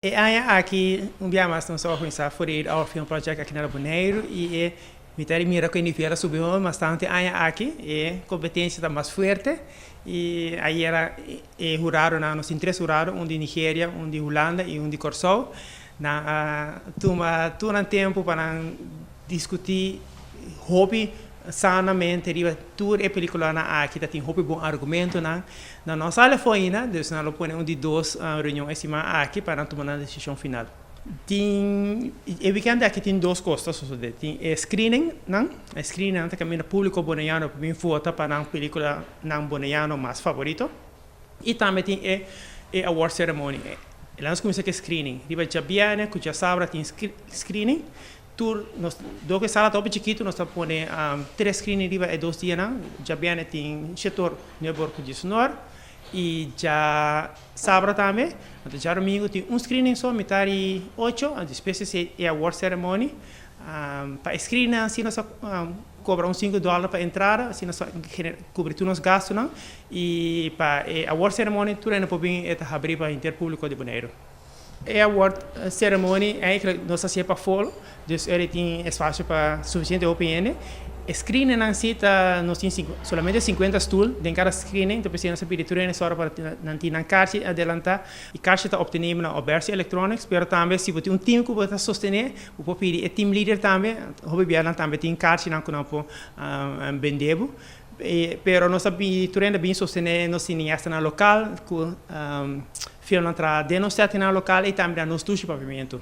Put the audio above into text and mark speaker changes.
Speaker 1: E aña aki un bia mas nos a organisá 48 Hour Film Project aki na Boneiru i e mi ta mira ku e nivel a subi bastante aña aki. E kompetensia ta mas fuerte i ayera e huradonan, nos tin tres hurado, un di Nigeria, un di Hulanda i un di Kòrsou. Nan a tuma tur nan tempu pa nan diskutí hopi sanamente riba tur e peliculanan aki, ta tin hopi bon argumentonan. Nan no a sali afó ainda, dus nan lo pone un di dos reunion e siman aki pa nan tuma nan desishon final. Tin e weekend aki tin dos kos ta sosodé, tin e screeningnan, e screeningnan ta kaminda públiko boneiano por bin vota pa nan peliculanan boneiano mas favorito i tambe tin e e award ceremony. Laat nos kuminsá ku e screening. Riba djabièrnè ku djasabra tin screening. Tur nos dor ku e sala ta hopi chikitu nos ta pone tres screening riba e dos dianan. Djabièrnè tin shetor nuebe or ku diesunor i djasabra tambe. Anto djadomingu tin un screening so mitar di ocho, anto despues esei e award ceremony. Pa e screeningnan si nos a kobra un sinku dòler pa entrada, asina nos ta kubri tur nos gastunan. I pa e award ceremony tur hende por bin, e ta habrí pa henter públiko di Boneiru. E award ceremony eigenlijk nos ta hacié pa fol, dus eri tin espacio pa suficiente hopi hende. E screeningnan si ta nos tin solamente 50 stoel den cada screening, enton p'esei nos a pidi tur hende sòru pa nan tin nan karchi adelantá. E karchi ta obtenibel na Obersi Electronics, pero tambe si bo tin un team ku bo ta sostené, bo por pidi e team leader tambe, hopi bia nan tambe tin karchinan ku nan por bende bo. Pero nos a pidi tur hende bin sostené nos cineastanan lokal ku filmnan traha den nos settingnan lokal i tambe na nos dushi Papiamentu.